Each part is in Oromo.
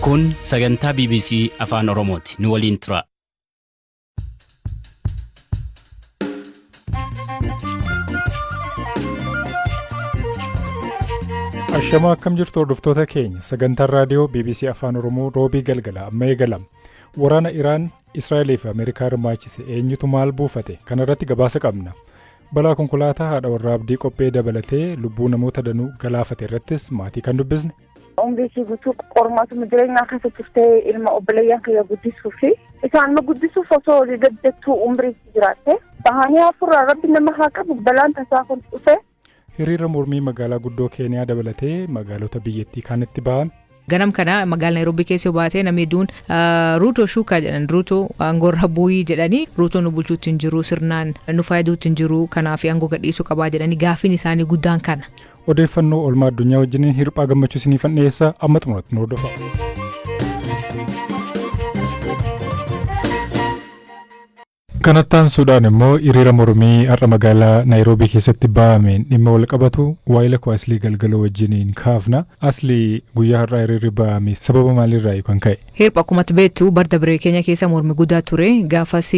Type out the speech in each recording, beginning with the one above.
Kun sagantaa bbc Afaan Oromooti. Nu waliin turaa. Ashamaa akkam jirtu hordoftoota keenya sagantaan raadiyoo bbc Afaan Oromoo roobii galgala amma eegalama. Waraana Iraan, Israa'elii fi Ameerikaa hirmaachise eenyutu maal buufate kana irratti gabaasa qabna. Balaa konkolaataa haadha warraa Abdii Qophee dabalatee lubbuu namoota danuu galaafate irrattis maatii kan dubbisne. Umrii isii guutuu qormaatuma jireenyaa keessa turtee ilma obboleeyyan kiyya guddisuu fi isaanuma guddisuuf osoo olii gad jettuu umrii isii jiraatte. Bahanii hafuurraa rabbi nama haa qabu balaan tasaa kun dhufe. Hiriira mormii magaalaa guddoo Keeniyaa dabalatee magaalota biyyattii kaanitti bahame. Ganam kana magaala Naayiroobii keessa yoo baate namni hedduun Ruutoo shuukaa jedhan Ruutoo aangoorra bu'ii jedhanii Ruutoo nu bulchuutti hin jiru sirnaan nu fayyaduutti hin jiru kanaaf aangoo gadhiisuu qabaa jedhanii gaaffiin isaanii guddaan kana. Odeeffannoo oolmaa addunyaa wajjiniin hirphaa gammachuu isiniifan dhiyeessa amma xumuratti nu hordofaa. Kanatti aansuudhaan immoo hiriira mormii har'a magaalaa Naayiroobii keessatti ba'ameen dhimma wal qabatu waa'ila koo Aslii Galgaloo wajjiniin kaafna. Aslii guyyaa har'aa hiriirri ba'ame sababa maaliirraa kan ka'e? Hirpha akkuma ati beektu bar dabre keenya keessa mormi guddaa ture. Gaafas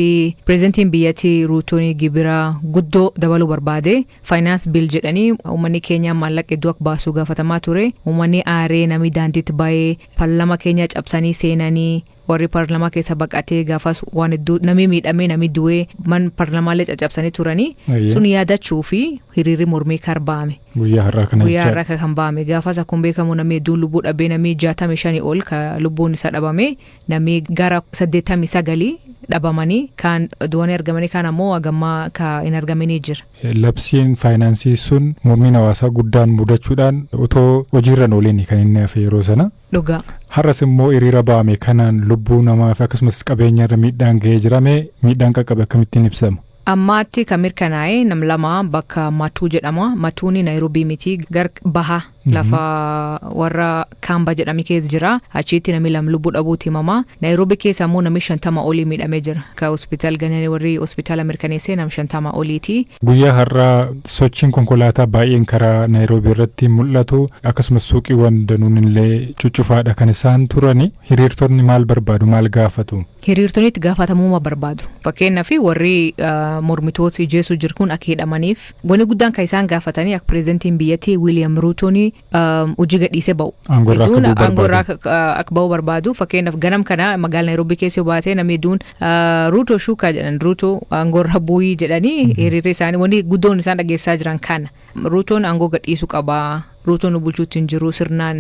pireezidantiin biyyattii Ruutoon gibira guddoo dabaluu barbaade. Finance bill jedhanii uummanni keenya maallaqa hedduu akka baasu gaafatamaa ture. Uummanni aaree namni daandiitti ba'ee paarlaamaa keenya cabsanii seenanii warri paarlaamaa keessa baqatee gaafas waan hedduu namni miidhamee namni du'ee man paarlaamaallee caccabsanii turanii sun yaadachuu fi hiriirri mormii kar ba'ame. Guyyaa har'aa kana Guyyaa har'aa kan ba'ame gaafas akkuma beekamu namni hedduun lubbuu dhabee namni 65 ol ka lubbuun isaa dhabame namni gara 89 dhabamanii kaan du'anii argamanii kaan ammoo hagammaa ka hin argaminii jira. Labsiin faayinaansii sun mormiin hawaasaa guddaan mudachuudhaan otoo hojiirra hin ooliin kan inni hafe yeroo sana. Dhugaa. Har'as immoo hiriira ba'ame kanaan lubbuu namaa fi akkasumas qabeenya irra miidhaan ga'ee jira. Mee miidhaan qaqqabe akkamittiin ibsama? Ammaatti kan mirkanaa'e nam lama bakka Matuu jedhama. Matuun Naayiroobii miti gar baha lafa warra Kaamba jedhame keessa jira. Achitti namni lama lubbuu dhabuutu himama. Naayiroobii keessa ammoo namni 50 olii miidhamee jira. Ka hospitaal gananii warri hospitaala mirkaneessee nam 50 oliiti. Guyyaa har'aa sochiin konkolaataa baay'een karaa Naayiroobii irratti mul'atu. Akkasumas suuqiiwwan danuun illee cuccufaadha kan isaan turani. Hiriirtonni maal barbaadu? Maal gaafatu? Hiriirtonni itti gaafatamummaa barbaadu. Fakkeenyaaf warri mormitoota ijjeesuu jiru kun akka hidhamaniif wanni guddaan kan isaan gaafatanii akka pireezidantiin biyyattii Wiiliyaam Ruutoon hojii gadhiisee ba'u. Aangoorraa akka Hedduun bu'u aangoorraa barbaadu. akka ba'u barbaadu. Fakkeenyaaf ganam kana magaalaa Naayiroobii keessa yoo baate namni hedduun Ruutoo shuukaa jedhan Ruutoo aangoorra bu'ii jedhanii hiriirri isaanii wanni guddoon isaan dhageessisaa jiran kana. Ruutoon aangoo gadhiisuu qaba. Ruutoon nu bulchuutti hin jiru sirnaan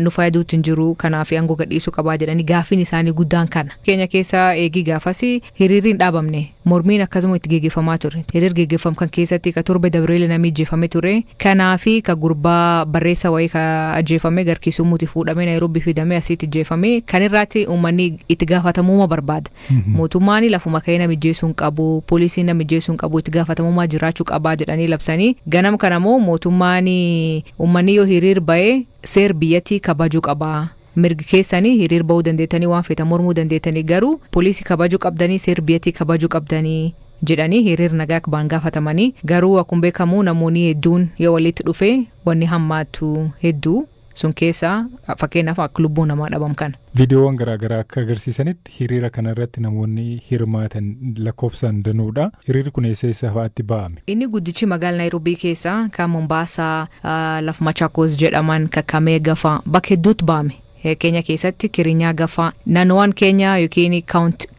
nu fayyaduutti hin jiru kanaaf aangoo gadhiisuu qabaa jedhanii gaaffiin isaanii guddaan kana. Keenya keessa eegii gaafas hiriirri hin dhaabamne mormiin akkasuma itti geggeeffamaa ture. Hiriir geggeeffamu kan keessatti ka torbe dabreele namni ajjeefame ture. Kanaafi ka gurbaa barreessa wayii ka ajjeefame gar Kisuumuuti fuudhamee Naayiroobii fidamee asitti ajjeefame kan irraatti uummanni itti gaafatamummaa barbaada. Mootummaan lafuma ka'ee nama ijjeesuu hin qabu, poolisiin nama ijjeesuu hin qabu, itti gaafatamummaa jiraachuu qabaa jedhanii labsanii. Ganam kana immoo mootummaan uummanni yoo hiriir ba'e seer biyyattii kabajuu qaba. Mirgi keessanii hiriir ba'uu dandeettanii waan feetan mormuu dandeettanii garuu poolisii kabajuu qabdanii seer biyyattii kabajuu qabdanii jedhanii hiriir nagaa akka ba'an gaafatamanii. Garuu akkuma beekamu namoonni hedduun yoo walitti dhufe wanni hammaatu hedduu. Sun keessaa fakkeenyaaf akka lubbuu namaa dhabam kana. Viidiyoowwan garaagaraa akka agarsiisanitti hiriira kana irratti namoonni hirmaatan lakkoofsaan danuudha. Hiriirri kun eessa eessa fa'aatti ba'ame? Inni guddichi magaalaa Naayiroobii keessa kan Mombaasaa, laf Machakos jedhaman, Kakamega fa'a bakka hedduutti ba'ame. Keenya keessatti Kirinyaa gafa naannoowwan keenya yookiin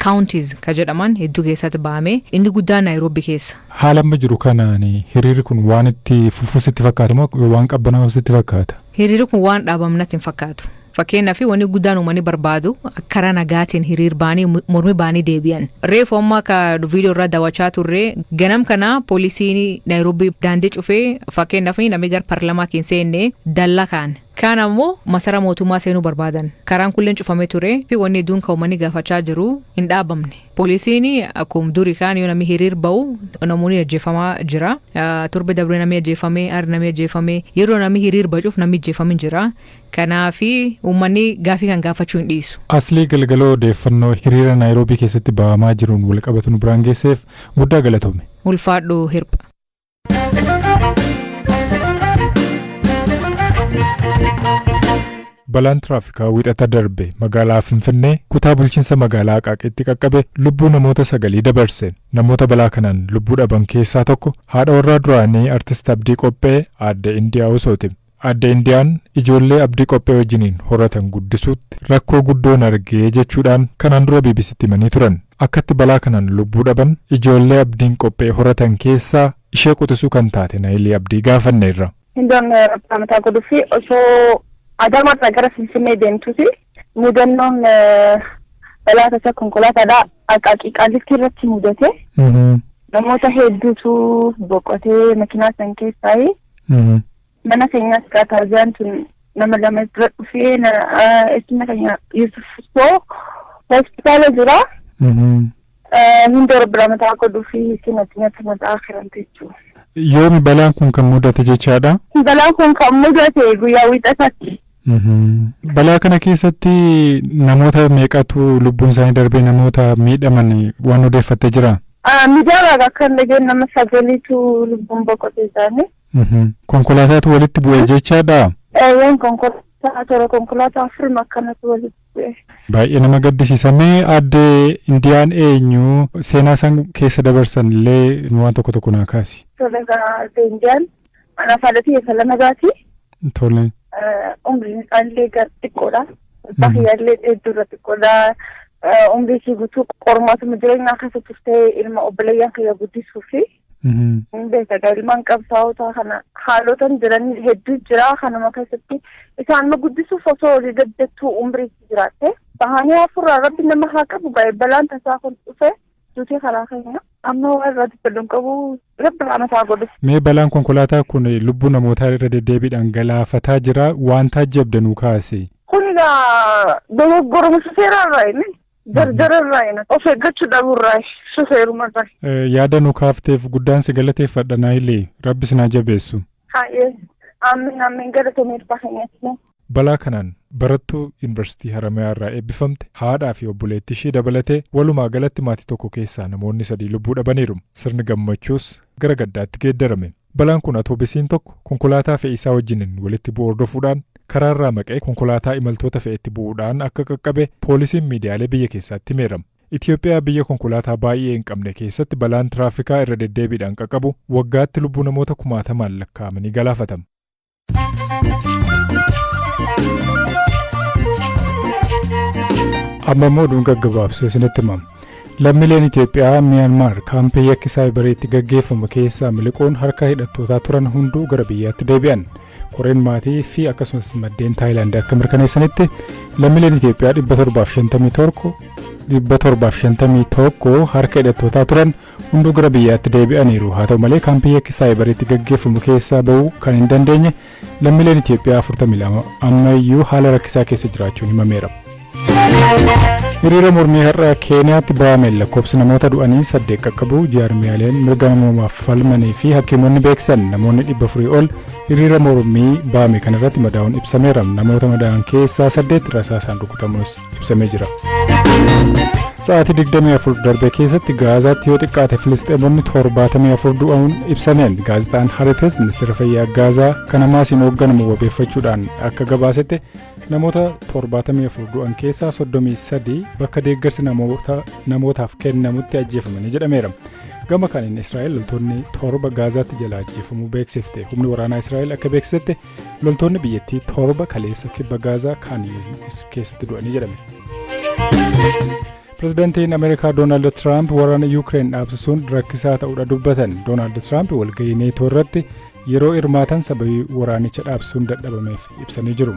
counties ka jedhaman hedduu keessatti ba'ame. Inni guddaan Naayiroobii keessa. Haala amma jiru kanaan hiriirri kun waan itti fufuu sitti fakkaata moo waan qabbanaa'u sitti fakkaata? Hiriirri kun waan dhaabamu natti hin fakkaatu. Fakkeenyaaf wanni guddaan uummanni barbaadu karaa nagaatiin hiriir ba'anii mormi ba'anii deebi'an. Reefu amma ka viidiyoo irraa daawwachaa turre ganam kana poolisiin Naayiroobii daandii cufee fakkeenyaaf namni gara paarlaamaa hin seenne dallaa kaan. Kaan ammoo masara mootummaa seenuu barbaadan. Karaan kulleen cufamee ture fi wanni hedduun kan uummanni gaafachaa jiru hin dhaabamne. Poolisiin akkuma durii kaan yoo namni hiriir ba'u namoonni ajjeefamaa jira. Torbe dabree namni ajjeefame, har'a namni ajjeefame, yeroo namni hiriir bacuuf namni ajjeefamee jira. Kanaafi uummanni gaafii kan gaafachuu hin dhiisu. Aslii Galgaloo odeeffannoo hiriira Naayiroobii keessatti ba'amaa jiruun walqabatu nu biraan geesseef guddaa galatoomi. Ulfaadhu hirpha. Balaan tiraafikaa Wixata darbe magaalaa Finfinnee kutaa bulchiinsa magaalaa Aqaaqiitti qaqqabe lubbuu namoota sagalii dabarse. Namoota balaa kanaan lubbuu dhaban keessaa tokko haadha warraa duraanii Artist Abdii Qophee, Aadde Indiyaa Usooti. Aadde Indiyaan ijoollee Abdii Qophee wajjiniin horatan guddisuutti rakkoo guddoon argee jechuudhaan kanaan dura BBCtti himanii turan. Akkatti balaa kanaan lubbuu dhaban ijoollee Abdiin Qophee horatan keessaa ishee quxisuu kan taate Naayilii Abdii gaafanneerra. Hindoon rabbaa mataa godhuu fi osoo Adaamaarraa gara Finfinnee deemtuuti mudannoon balaa tasaa konkolaataadhaa Aqaaqii Qaallittii irratti mudate. Namoota hedduutu boqotee makiinaa san keessaa. Mana keenyaas taaziyaan tun nama lama dura dhufee, isuma keenya Yusuf Soo hospitaala jira. Hunda rabbi mataa godhuu fi isin addunyaatti mataa akirantu jechuudha. Yoomi balaan kun kan mudate jechaadha? Balaan kun kan mudate guyyaa Wiixataatti. Balaa kana keessatti namoota meeqatu lubbuun isaanii darbee, namoota miidhaman waan odeeffattee jira? Miidiyaa akka hin dhageenye, nama sagaliitu lubbuun boqotee isaanii. Konkolaataatu walitti bu'e jechaadha? Eeyyeen, konkolaataa tola, konkolaataa afur akkanatu walitti bu'e. Baay'ee nama gaddisiisa. Mee Aadde Indiyaan eenyu? Seenaa isaan keessa dabarsan illee waan tokko tokko naa kaasi. Tole, Aadde Indiyaan anaaf haadha xiyyeessa lama. Tole. Umriin isaallee gar xiqqoodha. Abbaa kiyyaallee hedduurra xiqqoodha. Umrii isii guutuu qormaatuma jireenyaa keessa turtee ilma obboleeyyan kiyya guddisuu fi beekaa ilmaan qabsaa'ota kana haalotan jiran hedduu jira. Kanuma keessatti isaanuma guddisuuf osoo olii gad jettuu umrii jiraatte bahanii hafuurraa rabbi nama haa qabu. Balaan tasaa kun dhufe duutee karaa keenya amma waan irraa dubbadhu qabu, rabbi mataa godhu. Mee balaan konkolaataa kun lubbuu namootaa irra deddeebiidhaan galaafataa jira, waan taajjabdanuu kaase. Kun egaa dogoggoruma shufeerarraa, inni jarjararraa, inni of eeggachuu dhabuurraa, shufeerumarraa. Yaada nu kaafteef guddaan si galateeffadha, Naayilee, rabbi si naa jabeessu. Haayee, amiin amiin, galatoomee keenyatti. Balaa kanaan barattuu Yuunivarsiitii Haramayaa irraa eebbifamte, haadhaa fi obboleettii ishee dabalatee walumaa galatti maatii tokko keessaa namoonni sadii lubbuu dhabaniiru. Sirni gammachuus gara gaddaatti geeddarame. Balaan kun atoobisiin tokko konkolaataa fe'iisaa wajjiniin walitti bu'u hordofuudhaan karaarraa maqee konkolaataa imaltoota fe'etti bu'uudhaan akka qaqqabe poolisiin miidiyaalee biyya keessaatti himeera. Itoophiyaa biyya konkolaataa baay'ee hin qabne keessatti balaan tiraafikaa irra deddeebiidhaan qaqqabu waggaatti lubbuu namoota kumaatamaan lakkaa'amanii galaafatama. Amma immoo oduun gaggabaabsee isinitti himama. Lammiileen Itoophiyaa Miyaanmaar kaampii yakki saayibariitti gaggeeffamu keessaa miliquun harka hidhattootaa turan hunduu gara biyyaatti deebi'an. Koreen maatii fi akkasumas maddeen Taayilaand akka mirkaneessanitti lammiileen Itoophiyaa 751 harka hidhattootaa turan hunduu gara biyyaatti deebi'aniiru. Haa ta'u malee, kaampii yakki saayibariitti gaggeeffamu keessaa bahuu kan hin dandeenye lammiileen Itoophiyaa 42 ammayyuu haala rakkisaa keessa jiraachuun himameera. Hiriira mormii har'a Keeniyaatti ba'ameen lakkoofsi namoota du'anii saddeet qaqqabu jaarmiyaaleen mirga namoomaaf falmanii fi hakiimonni beeksisan. Namoonni 400 ol hiriira mormii ba'ame kanarratti madaa'uun ibsameera. Namoota madaa'an keessaa saddeet rasaasaan rukutamuunis ibsamee jira. Sa'aatii 24 darbe keessatti Gaazaatti yoo xiqqaate Filisxeemonni 74 du'uun ibsameen. Gaazexaan Haaretes ministeera fayyaa Gaazaa kan Hamaasiin hoogganamu wabeeffachuudhaan akka gabaasetti namoota 74 du'an keessaa 33 bakka deeggarsi namootaaf kennamutti ajjeefamanii jedhameera. Gama kaaniin Israa'el loltoonni torba Gaazaatti jala ajjeefamuu beeksifte. Humni waraanaa Israa'el akka beeksisetti loltoonni biyyattii torba kaleessa kibba Gaazaa Kaan keessatti du'anii jedhame. Pirezidaantiin Ameerikaa Doonaald Tiraamp waraana Yuukireen dhaabsisuun rakkisaa ta'uudha dubbatan. Doonaald Tiraamp walgahii Neetoo irratti yeroo hirmaatan sababii waraanicha dhaabsisuun dadhabameef ibsanii jiru.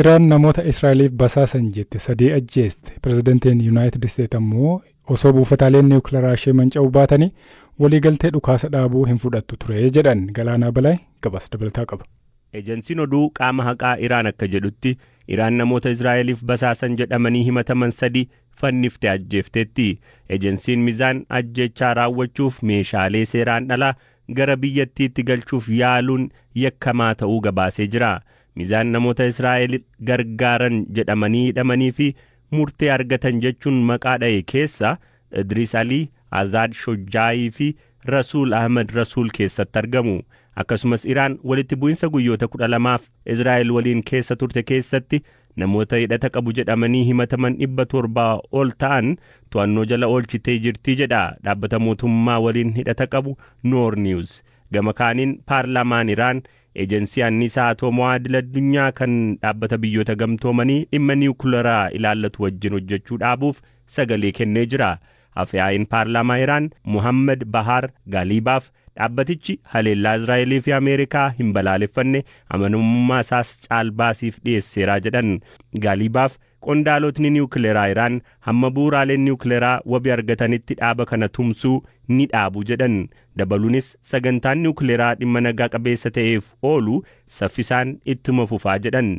Iraan namoota Israa'eliif basaasan jette sadii ajjeeste. Pirezidaantiin Yuunaayitid Isteet ammoo osoo buufataaleen niwukilaraa ishee manca'uu baatanii waliigaltee dhukaasa dhaabuu hin fudhattu ture jedhan. Galaanaa Balaay gabaasa dabalataa qaba. Ejensiin oduu qaama haqaa Iraan akka jedhutti Iraan namoota Israa'eliif basaasan jedhamanii himataman sadi fanniftee ajjeefteetti. Ejensiin Mizaan ajjechaa raawwachuuf meeshaalee seeraan alaa gara biyyattiitti galchuuf yaaluun yakkamaa ta'uu gabaasee jira. Mizaan namoota Israa'el gargaaran jedhamanii hidhamanii fi murtee argatan jechuun maqaa dha'e keessa Idris Alii, Azaad Shojjaayii fi Rasuul Ahmed Rasuul keessatti argamu. Akkasumas Iraan walitti bu'insa guyyoota 12f Israa'el waliin keessa turte keessatti namoota hidhata qabu jedhamanii himataman 700 ol ta'an to'annoo jala oolchitee jirti jedha dhaabbata mootummaa waliin hidhata qabu Noor News. Gama kaaniin, paarlaamaan Iraan Ejensii Anniisaa Atoomaa Idil Addunyaa kan Dhaabbata Biyyoota Gamtoomanii dhimma niwukilaraa ilaallatu wajjin hojjechuu dhaabuuf sagalee kennee jira. Afyaa'iin paarlaamaa Iraan Muhammad Bahaar Gaaliibaaf dhaabbatichi haleellaa Israa'elii fi Ameerikaa hin balaaleffanne, amanamummaa isaas caalbaasiif dhiyeesseera jedhan. Gaaliibaaf qondaalotni niwukileeraa Iraan hamma bu'uuraaleen niwukileeraa wabii argatanitti dhaaba kana tumsuu ni dhaabu jedhan. Dabaluunis sagantaan niwukileeraa dhimma nagaa qabeessa ta'eef oolu saffisaan ittuma fufaa jedhan.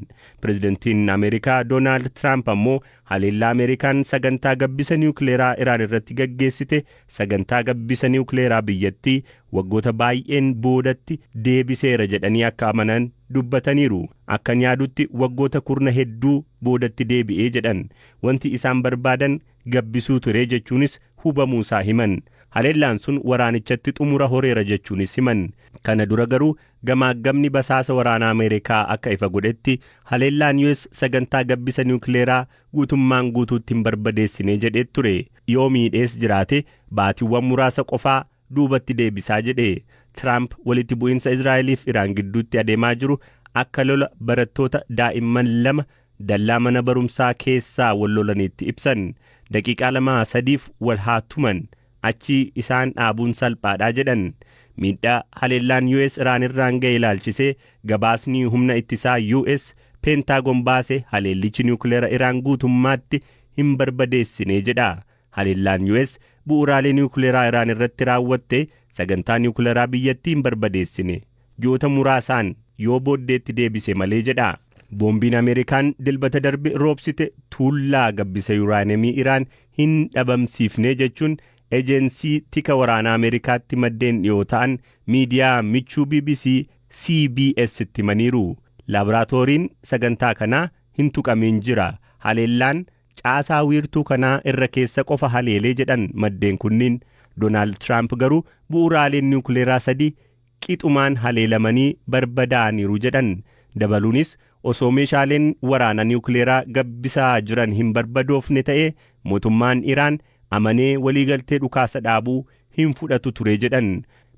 Pirezidantiin Ameerikaa Doonaald Tiraamp ammoo haleellaa Ameerikaan sagantaa gabbisa niwukileeraa Iraan irratti gaggeessite sagantaa gabbisa niwukileeraa biyyattii waggoota baay'een boodatti deebiseera jedhanii akka amanan dubbataniiru. Akkan yaadutti waggoota kurna hedduu boodatti deebi'ee jedhan. Wanti isaan barbaadan gabbisuu ture jechuunis hubamuusaa himan. Haleellaan sun waraanichatti xumura horeera jechuunis himan. Kana dura garuu gamaaggamni basaasa waraanaa Ameerikaa akka ifa godhetti haleellaan US sagantaa gabbisa niwukileeraa guutummaan guutuutti hin barbadeessine jedhee ture. Yoo miidhees jiraate baatiiwwan muraasa qofaa duubatti deebisaa jedhe. Tiraamp walitti bu'iinsa Israa'eliif Iraan gidduutti adeemaa jiru akka lola barattoota daa'imman lama dallaa mana barumsaa keessaa wal lolaniitti ibsan. Daqiiqaa lamaa sadiif wal haa tuman, achi isaan dhaabuun salphaadhaa jedhan. Miidhaa haleellaan US Iraan irraan ga'e ilaalchisee gabaasni humna ittisaa US Peentaagon baase haleellichi niwukileera Iraan guutummaatti hin barbadeessine jedha. Haleellaan US bu'uuraalee niwukileeraa Iraan irratti raawwatte sagantaa niwukileeraa biyyattii hin barbadeessine, ji'oota muraasaan yoo booddeetti deebise malee jedha. Boombiin Ameerikaan Dilbata darbe roobsite tuullaa gabbisa yuuraanemii Iraan hin dhabamsiifne jechuun ejensii tika waraanaa Ameerikaatti maddeen dhiyoo ta'an miidiyaa michuu BBC CBS itti himaniiru. Laaboraatooriin sagantaa kanaa hin tuqamin jira. Haleellaan caasaa wiirtuu kanaa irra keessa qofa haleelee jedhan maddeen kunniin. Doonaald Tiraamp garuu bu'uuraaleen niwukileeraa sadii qixumaan haleelamanii barbadaa'aniiru jedhan. Dabaluunis osoo meeshaaleen waraana niwukileeraa gabbisaa jiran hin barbadoofne ta'e mootummaan Iraan amanee waliigaltee dhukaasa dhaabuu hin fudhatu ture jedhan.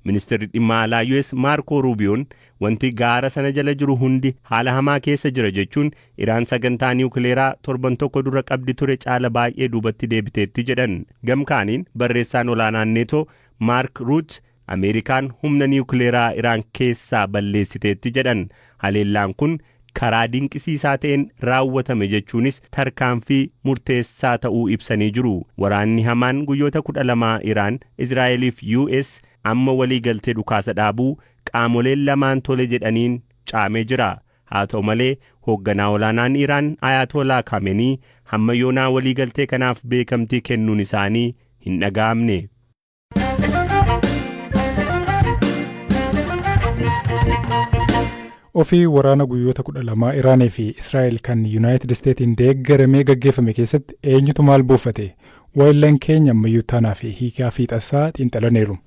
Ministeerri dhimma alaa US Maarkoo Ruubiyoon wanti gaara sana jala jiru hundi haala hamaa keessa jira jechuun Iraan sagantaa niwukileeraa torban tokko dura qabdi ture caala baay'ee duubatti deebiteetti jedhan. Gamkaaniin barreessaan olaanaan Neetoo Maark Ruut Ameerikaan humna niwukileeraa Iraan keessaa balleessiteetti jedhan. Haleellaan kun karaa dinqisiisaa ta'een raawwatame jechuunis tarkaanfii murteessaa ta'uu ibsanii jiru. Waraanni hamaan guyyoota 12 Iraan, Israa'eliif US amma walii galtee dhukaasa dhaabuu qaamoleen lamaan tole jedhaniin caamee jira. Haa ta'u malee, hoogganaa olaanaan Iraan Ayatolaa Kamenii hamma yoonaa walii galtee kanaaf beekamtii kennuun isaanii hin dhaga'amne. Ofii waraana guyyoota 12 Iraanii fi Israa'el kan Yuunaayitid Isteetiin deeggaramee gaggeeffame keessatti eenyutu maal buufate? Waayillan keenya Ammayyuu Taanaa fi Hiikaa Fiixasaa xiinxalaniiru.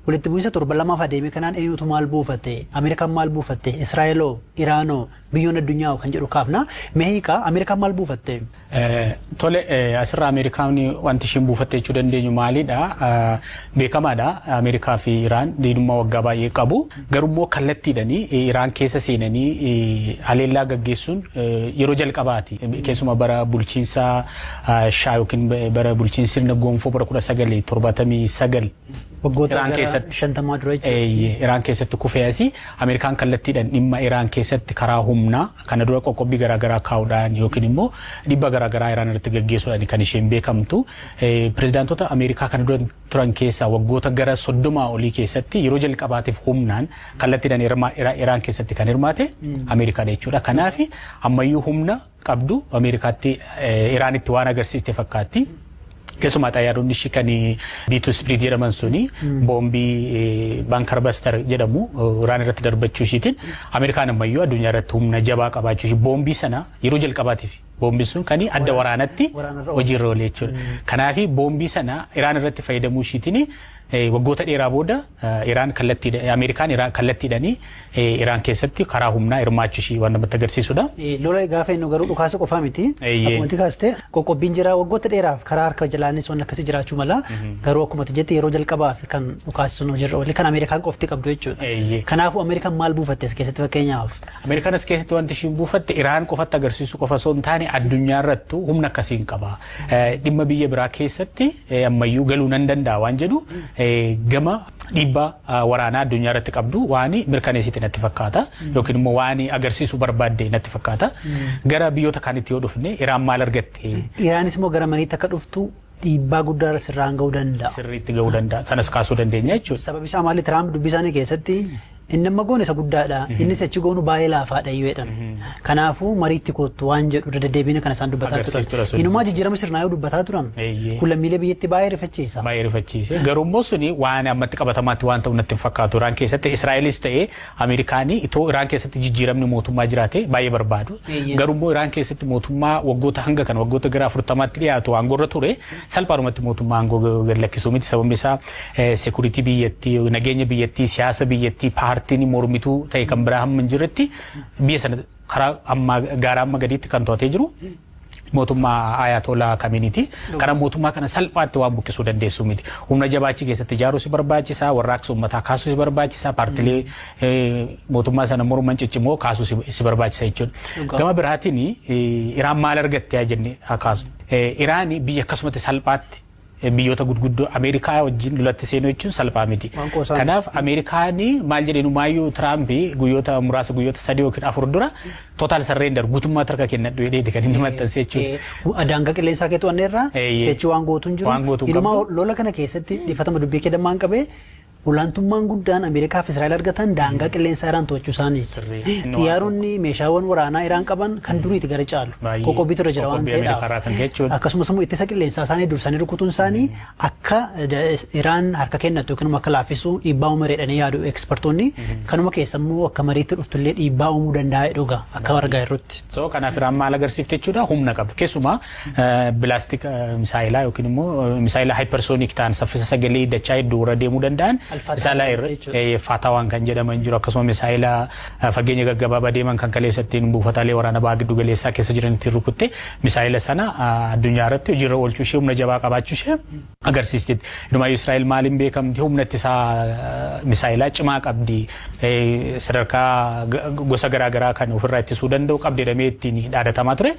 Walitti bu'iinsa torban lamaaf adeeme kanaan eenyutu maal buufate? Ameerikaan maal buufatte? Israa'eloo? Iraanoo? Biyyoonni addunyaa kan jedhu kaafna. Mee hiikaa, Ameerikaan maal buufatte? Tole, asirraa Ameerikaan wanti ishiin buufatte jechuu dandeenyu maalidha? Beekamaadha. Ameerikaa fi Iraan diinummaa waggaa baay'ee qabu. Garuu kallattiidhaan Iraan keessa seenanii haleellaa gaggeessuun yeroo jalqabaati. Keessumaa bara bulchiinsa Shaa yookiin bara bulchiinsa sirna gonfoo bara 1979 Waggoota Iraan gara keessatti 50 dura jechuudha. Iraan keessatti kufee asii Ameerikaan kallattiidhaan dhimma Iraan keessatti karaa humnaa kana dura qoqqobbii garaagaraa kaa'uudhaan yookiin immoo dhibba garaagaraa Iraan irratti gaggeessuudhaan kan isheen beekamtu. Pirezidaantota Ameerikaa kana dura turan keessaa waggoota gara 30 olii keessatti yeroo jalqabaatiif humnaan kallattiidhaan Iraan keessatti kan hirmaate Ameerikaadha jechuudha. Kanaaf ammayyuu humna qabdu Ameerikaatti Iraanitti waan agarsiiste fakkaatti. Keessumaa xayyaaronni ishii kan B2 Spirit jedhaman suni boombii bunker buster jedhamu Iraan irratti darbachuu ishiitiin Ameerikaan ammayyuu addunyaa irratti humna jabaa qabaachuu ishii, boombii sana yeroo jalqabaatiif boombiin sun kan adda waraanatti hojiirra oole jechuudha. Kanaaf boombii sana Iraan irratti fayyadamuu ishiitiin Waggoota dheeraa booda Iraan kallattii, Ameerikaan kallattiidhanii Iraan keessatti karaa humnaa hirmaachuu ishii waan namatti agarsiisudha. Lola gaafa inni garuu dhukaasa qofaa miti. Akkuma itti kaaste qoqqobbiin jira, waggoota dheeraaf karaa harka jalaanis waan akkasii jiraachuu mala. Garuu akkuma ati jette yeroo jalqabaaf kan dhukaasi sun hojiirra oole kan Ameerikaan qofti qabdu jechuudha. Kanaafuu Ameerikaan maal buufatte as keessatti fakkeenyaaf? Ameerikaan as keessatti wanti ishiin buufatte Iraan qofatti agarsiisuu qofa osoo hin taane addunyaa irrattuu humna akkasii hin qaba. Dhimma biyya biraa keessatti ammayyuu galuu nan danda'a waan jedhu gama dhiibbaa waraanaa addunyaa irratti qabdu waan mirkaneessite natti fakkaata yookiin immoo waan agarsiisuu barbaadde natti fakkaata. Gara biyyoota kaanitti yoo dhufne, Iraan maal argatte? Iraanis immoo gara mariitti akka dhuftu dhiibbaa guddaa sirraan gahuu danda'a. Sirriitti gahuu danda'a. Sanas kaasuu dandeenya jechuudha. Sababi isaa maali? Tiraamp dubbii isaanii keessatti inni amma goone isa guddaadha. Innis achi goonu baay'ee laafaadha iyyuu jedhan. Kanaafuu mariitti kottu waan jedhu irra deddeebiin kan isaan dubbataa turan. Inumaa jijjiirama sirnaa yoo dubbataa turan. Kun lammiilee biyyatti baay'ee rifachiisa. Baay'ee rifachiise. Garuu immoo suni waan ammatti qabatamaatti waan ta'u natti hin fakkaatu. Iraan keessatti Israa'elis ta'ee Ameerikaanii itoo Iraan keessatti jijjiiramni mootummaa jiraate baay'ee barbaadu. Garuu immoo Iraan keessatti mootummaa waggoota hanga kana, waggoota gara 40tti dhiyaatu aangoorra ture, salphaadhumatti mootummaa aangoo gad lakkisuu miti. Sababni isaa security biyyattii, nageenya biyyattii, siyaasa biyyattii, paartiin mormituu ta'e kan biraa hamma hin jirretti biyya sana karaa ammaa gaara amma gadiitti kan to'atee jiru mootummaa Ayatollah Kaminiiti. Kana mootummaa kana salphaatti waan buqqisuu dandeessu miti. Humna jabaa achi keessatti ijaaruu si barbaachisa, warraaqsa uummataa kaasuu si barbaachisa, paartilee mootummaa sana morman ciccimoo kaasuu si barbaachisa jechuudha. Gama biraatiin Iraan maal argatte haa jenne haa kaasu. Iraan biyya akkasumatti salphaatti biyyoota gurguddoo Ameerikaa wajjin lolatti seenuu jechuun salphaa miti. Kanaaf Ameerikaan maal jedheen? Umaayyuu Tiraamp guyyoota muraasa, guyyoota 3 yookiin 4 dura total surrender, guutummaa harka kennadhu jedheeti kan inni maxxanse jechuudha. Daangaa qilleensaa kee to'anneerraa seechii waan gootu hin jiru. Inumaa lola kana keessatti dhiifatama dubbii kee dammaan qabee, olaantummaan guddaan Ameerikaa fi Israa'el argatan daangaa qilleensaa Iraan to'achuu isaaniiti. Xiyyaaronni, meeshaawwan waraanaa Iraan qaban kan duriiti gara caalu. Qoqqobbiitu irra jira waan ta'eedhaaf. Akkasumas immoo ittisa qilleensaa isaanii dursanii rukutuun isaanii akka Iraan harka kennatu yookiin akka laaffisu dhiibbaa uumuu jedhanii yaadu ekspertoonni. Kanuma keessa immoo akka mariitti dhuftullee dhiibbaa uumuu danda'a dhuga akka argaa jirrutti. So kanaaf Iraan maal agarsiifte jechuudha? Humna qabdu. Keessumaa ballistic misaayilaa yookiin immoo misaayilaa hypersonic ta'an, saffisa sagalee dachaa hedduu irra deemuu danda'an, misaayilaa irra Faatawaan kan jedhaman jiru, akkasuma misaayilaa fageenya gaggabaabaa deeman kan kaleessattiin buufataalee waraana baha giddu galeessaa keessa jiran ittiin rukutte, misaayila sana addunyaa irratti hojiirra oolchuu ishee, humna jabaa qabaachuu ishee agarsiisteetti. Inumaayyuu Israa'el maaliin beekamti? Humna ittisaa misaayilaa cimaa qabdi. Sadarkaa gosa garaagaraa kan ofirraa ittisuu danda'u qabdi jedhamee ittiin dhaadatamaa ture.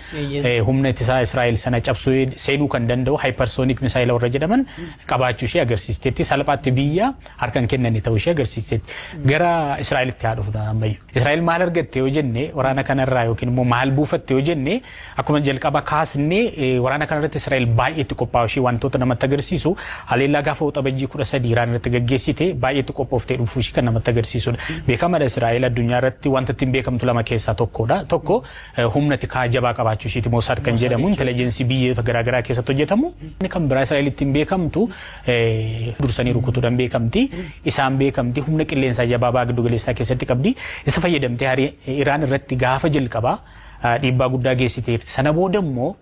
Humna ittisaa Israa'el sana cabsuu seenuu kan danda'u hypersonic misaayila warra jedhaman qabaachuu ishee agarsiisteetti. Salphaatti biyya harka hin kennanne ta'uu ishee agarsiisteetti. Gara Israa'elitti haa dhufnu ammayyuu. Israa'el maal argatte yoo jenne, waraana kanarraa yookiin immoo maal buufatte yoo jenne, akkuma jalqaba kaasnee waraana kanarratti Israa'el baay'eetti qophaa'u ishee wantoota namatti agarsiisu, haleellaa gaafa Waxabajjii 13 Iraan irratti gaggeessite baay'eetti qophooftee dhufuu ishee kan namatti agarsiisudha. Beekamaadha, Israa'el addunyaa irratti wanta ittiin beekamtu lama keessaa tokkodha. Tokko humna tikaa jabaa qabaachuu isheeti, Mossad kan jedhamu intelligence biyyoota garaagaraa keessatti hojjetamu. Inni kan biraa Israa'el ittiin beekamtu dursanii rukutuudhaan beekamti. Isaan beekamti, humna qilleensaa jabaa baha giddu galeessaa keessatti qabdi. Isa fayyadamtee Iraan irratti gaafa jalqabaa dhiibbaa guddaa geessiteerti. Sana booda immoo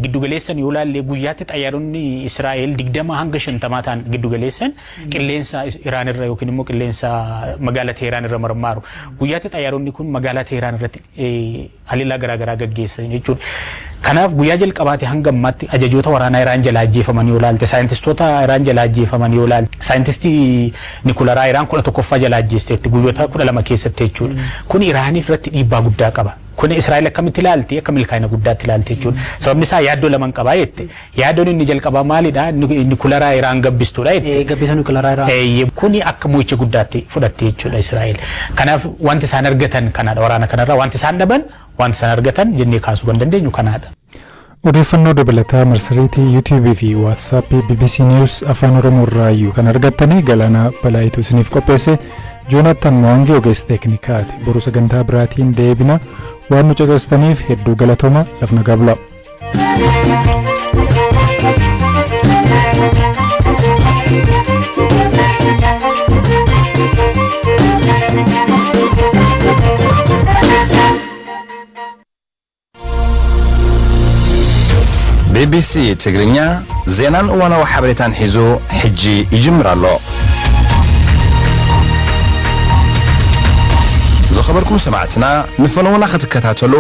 giddugaleessan yoo laallee, guyyaatti xayyaaronni Israa'el 20 hanga 50 ta'an giddugaleessan qilleensa Iraan irra yookiin immoo qilleensa magaalaa Teheraan irra marmaaru. Guyyaatti xayyaaronni kun magaalaa Teheraan irratti haleellaa garaagaraa gaggeessan jechuudha. Kanaaf guyyaa jalqabaati hanga ammaatti ajajoota waraanaa Iraan jalaa ajjeefaman yoo laalte, saayintistoota Iraan jalaa ajjeefaman yoo laalte, saayintistii nikularaa Iraan 11ffaa jalaa ajjeesteetti guyyoota 12 keessatti jechuudha. Kun Iraaniif irratti dhiibbaa guddaa qaba. Kun Israa'el akkamitti ilaalti? Akka milkaa'ina guddaatti ilaalti jechuudha. Sababni isaa yaaddoo lama qabaa jette. Yaaddoon inni jalqabaa maalidha? Nikularaa Iraan gabbistuudha jette. Gabbisa nikularaa Iraan. Kuni akka mo'icha guddaatti fudhatte jechuudha Israa'el. Kanaaf wanti isaan argatan kanaadha waraana kanarraa. Wanti isaan dhaban, wanti isaan argatan jennee kaasuu kan dandeenyu kanaadha. Odeeffannoo dabalataa marsariitii Yuutiyuubii fi Waatsaappii BBC News Afaan Oromoo irraayyuu kan argattanii Galaanaa Balaayituu isiniif qopheesse. Joonaatan Mo'aangee ogeessa teeknikaati. Boru sagantaa biraatiin deebina. Waan nu caqasitaniif hedduu galatooma. Laf nagaa bulaa. ቢቢሲ ትግርኛ ዜናን እዋናዊ ሓበሬታን ሒዙ ሕጂ ይጅምር ኣሎ። ዝኸበርኩም ሰማዕትና፣ ንፈነውና ክትከታተሉ